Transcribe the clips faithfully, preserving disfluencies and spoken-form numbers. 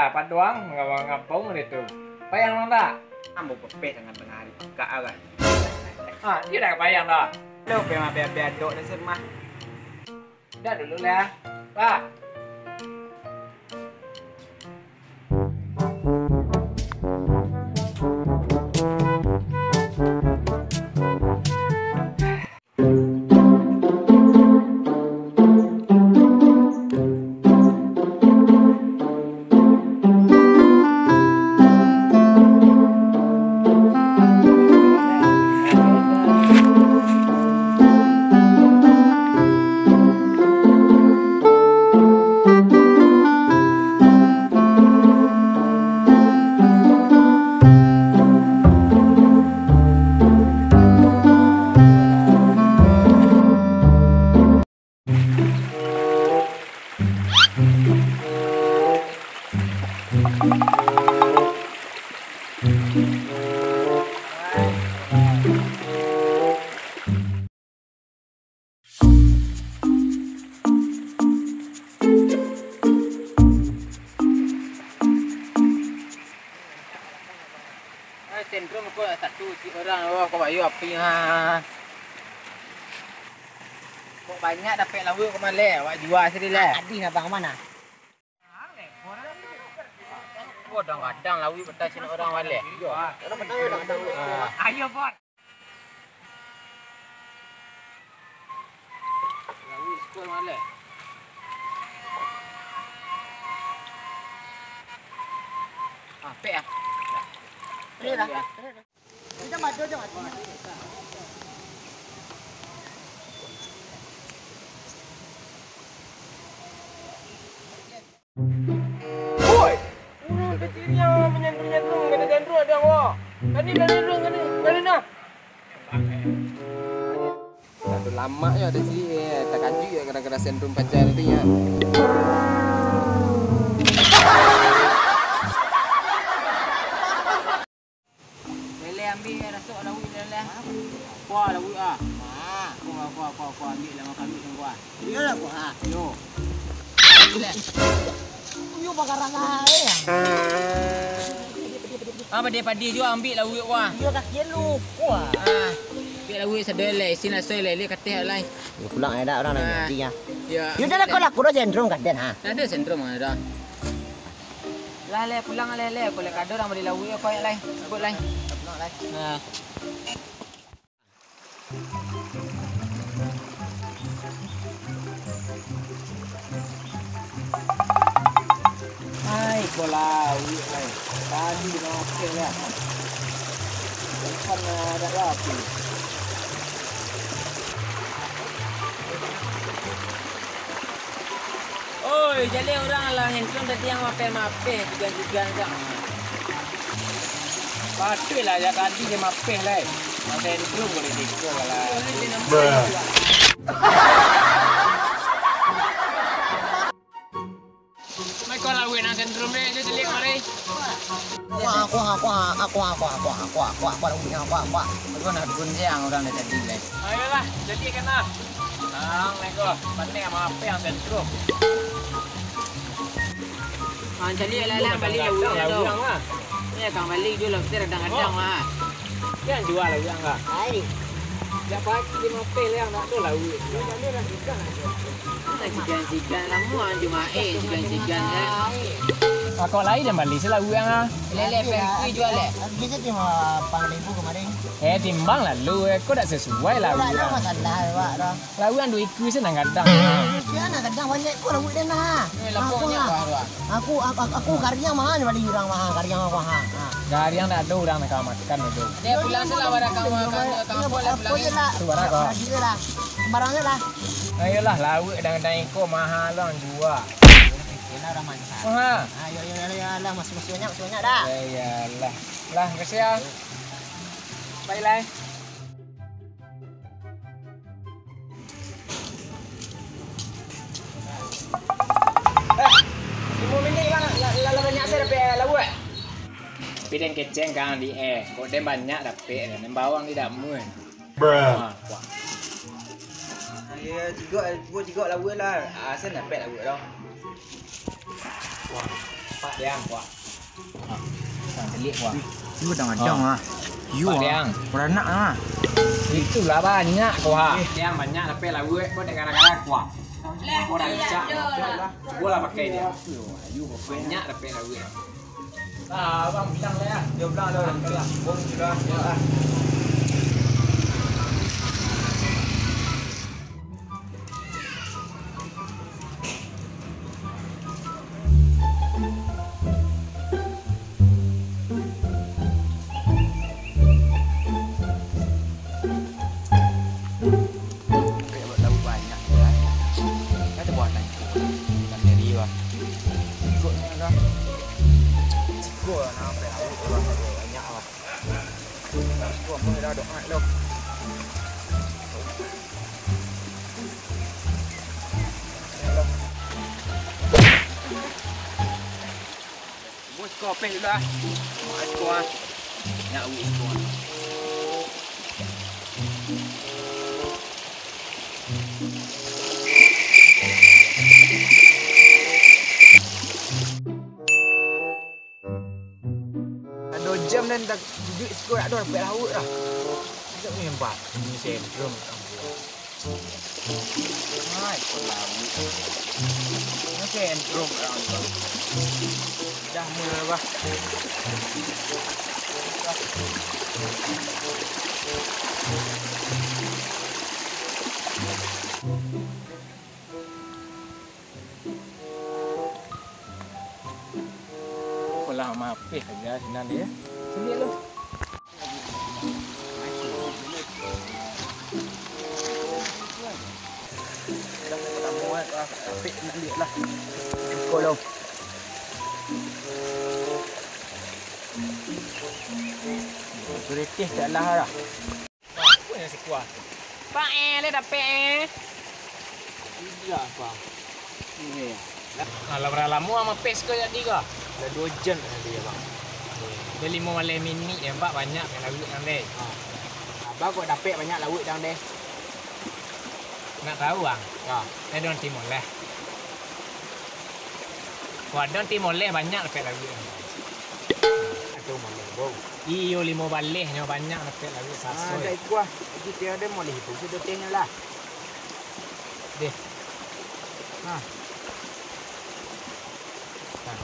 Apa doang, ngapa-ngapa mulai tu. Payang doang tak? Ambo pepeh dengan tengah hari pakak lah. Ah, dia dah payang dah. Lo pe mah biar-biar dok dah sih mah. Dah dulu lah. Pak. Ah, sentrum ko satu si urang, wah, ko bayu api, ha. Kok banyak dapek lauik ko maleh, awak jua sini leh. Adih abang mana? Kadang-kadang lauik batas sini urang maleh. Ayo, Bot. Lauik sikua maleh. Ah, pek ah. Ini dah. Woi! Urang kecilnyo manyandung-nyandung, kena jandruak dek awak. Tadi dah jandruak, tadi, tadi nah. Dah lamak yo ado siriak, eh, takajuik yo gara-gara sentrum paja tadi nyo. Lele ambiak rasuk lauik lele. Kuah lauik ah. Ah. Kuah, kuah, kuah, kuah, ambiak lah makan duit kuah. Iyo lah kuah. Yo. Iyo pagarang ah. Ah, padi-padi juo ambiak lauik kuah. Iyo kaki lu kuah. Ah. Ambiak lauik sado lele, isin aso lele kateh lai. Yo pulang ai dak urang nak jadi ah. Yo. Yo dah lah kau lah kuro sentrum kaden ha. Ado sentrum ado. Lah, leh, pulang, leh, leh. Kok leh kado urang bali lauik, kau, lai. Ikut, lai. Nah. Ai, kau lauik, lai. Tadi dah makan, lah. Bukan, ah, dak rapi. Oi, jaleh urang lah, handphone tadi yang mapeh-mapeh, tiga-tiga sak. Patuik lah, jak tadi dia mapeh lai. Masa handphone boleh dikau lah. Mai kau lauik nan sentrum deh, dia selik mari. Kuah, kuah, kuah, kuah, kuah, kuah, kuah, kuah, kuah, kuah, kuah, kuah, kuah. Kau nak gunjang urang dah tadi lai. Ayolah, jadi kena. Ang, nego, panek sama apo yang sentrum? Ah, caliak lah, lah, bali lauik tu. Ni kang bali juo lobster kadang-kadang, ah. Yang juo lauik ang, ah. Ai. Jak pagi limo peh lah, nak tu lauik. Sigan-sigan lamo, ah, Jumaik, sigan-sigan, kan. Kok lai jan bali se lauik ang, ah. Lele, pengkui juo, le. Bisa cuma lapan ribu kemarin. Eh, timbang lalu, eh. Kok dak sesuai lauik ang. Dak masalah, awak dah. Lauik ang duo ikua se nan gadang. Sia nan gadang banyak ko lauik den nah. Eh, lapo banyak baru ah. Aku, aku, aku, aku gariang maha ni bali urang maha, gariang aku maha. Ha. Gariang dak ado urang nak makan tu. Dia pulang se lah barang kamu makan tu, kampung lah pulang. Apa je lah. Tu barang kau. Lagi je lah. Sembarang je lah. Ayolah, lauik gadang-gadang iko maha lo ang juo. Kena urang mancak. Maha. Ayo, ayo, ayo, ayo, lah, masih, masih banyak, masih banyak dah. Ya, iyalah. Lah, makasih ya. Baiklah. Eh, limo minik lah, lah, lah, lah banyak se dapek lauik. Tapi den kecek ang di eh, kok den banyak dapek, den bawang di damu. Bruh. Ah, kuah. Iyo, jigok, jigok, jigok lauik lah. Ah, se dapek lauik lah. Kuah. Pak Diang, kuah. Nah, caliak, kuah. Yu kadang-kadang, ah. Yu, Pak ah. Diang. Baranak, ah. Itulah banyak, kuah. Eh, Diang banyak dapek lauak, kok dek gara-gara kuah. Kok rancak. Cubolah pakai dia. Banyak dapek lauak. Ah, abang bilang lah ya. Dia bilang ada orang bilang. Bos sudah, ya. Kayak buat lauk banyak, ya. Ada buatan cukup. Bukan dari, wah. Cukup ni lah. Cukup lah, nak sampai lauk, wah. Banyak, wah. Cukup, apa dah, dok, nak, lo. Bos, kopi dulu ah. Mas, kuah. Ya, wih, kuah. Ado jam nan tak duduak siko dak doh dapek lauak dah. Dak main bat, ini sentrum. Hai, kau lauak. Ini sentrum orang tu. Dah mula bah. Alah, mapeh sajo sinan dia. Sini lu. Dah pertama, ah, apik ni kulik lah. Cukup lu. Beretih tak lah dah. Apo nan sikuah tu? Pak eh, le dapek eh. Tidak, Bang. Ini ya. Alah, bara lamo ang mapeh ko jadi ko? Lah duo jam tadi ya, Bang. Dia limo baleh minik ya, Pak, banyak kan lauak nang deh. Ha. Abang kok dapek banyak lauak nang deh? Nak tahu, Bang? Ya. Saya dengan timur leh. Kok ado timur leh banyak dapek lauak nang deh. Ado moleh, bro. Iyo, limo baleh nyo banyak dapek lauak saso. Ah, dak ikuah. Jadi tiada moleh itu sudah teh lah. Deh. Nah. Nah.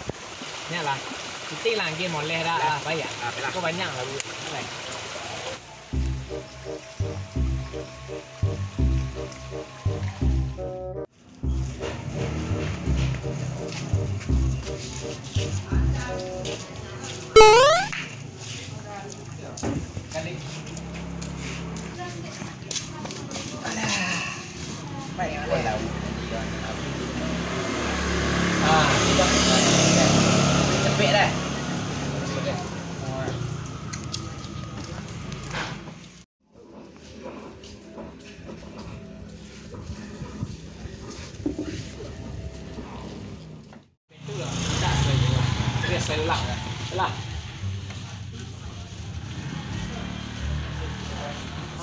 Nyo lah. Kita lagi moleh dah lah, bayar. Ah, lah. Kau banyak lauak. Baik.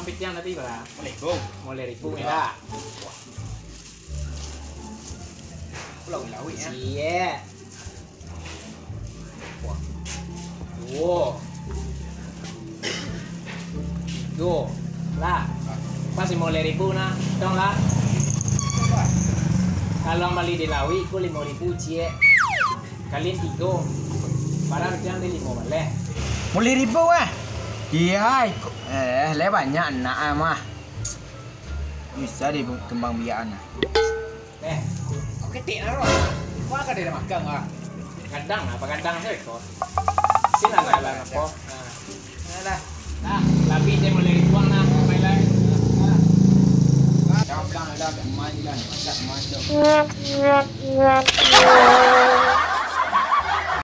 Ang pitiang tadi bara? Lima baleh ribu. Lima baleh ribu, ya. Pulau Ilawi, ya. Cie. Duo. Tigo. Lah. Pas limo baleh ribu nah. Tong lah. Kalau ang bali di Ilawi, ko limo ribu ciek. Kalian tigo. Barang jang di limo baleh. Limo baleh ribu ah. Iya, iko. Eh, le banyak nak ah mah. Bisa di kembang biak ah. Eh, kau ketek lah, Ron. Kau akan ada makan, ah. Gadang apa gadang tu, kau? Sini lah, lah, lah, kau. Nah. Nah, dah. Nah, tapi dia boleh buang lah, bye, bye. Nah. Jangan bilang lah, dah main lah, masak main tu.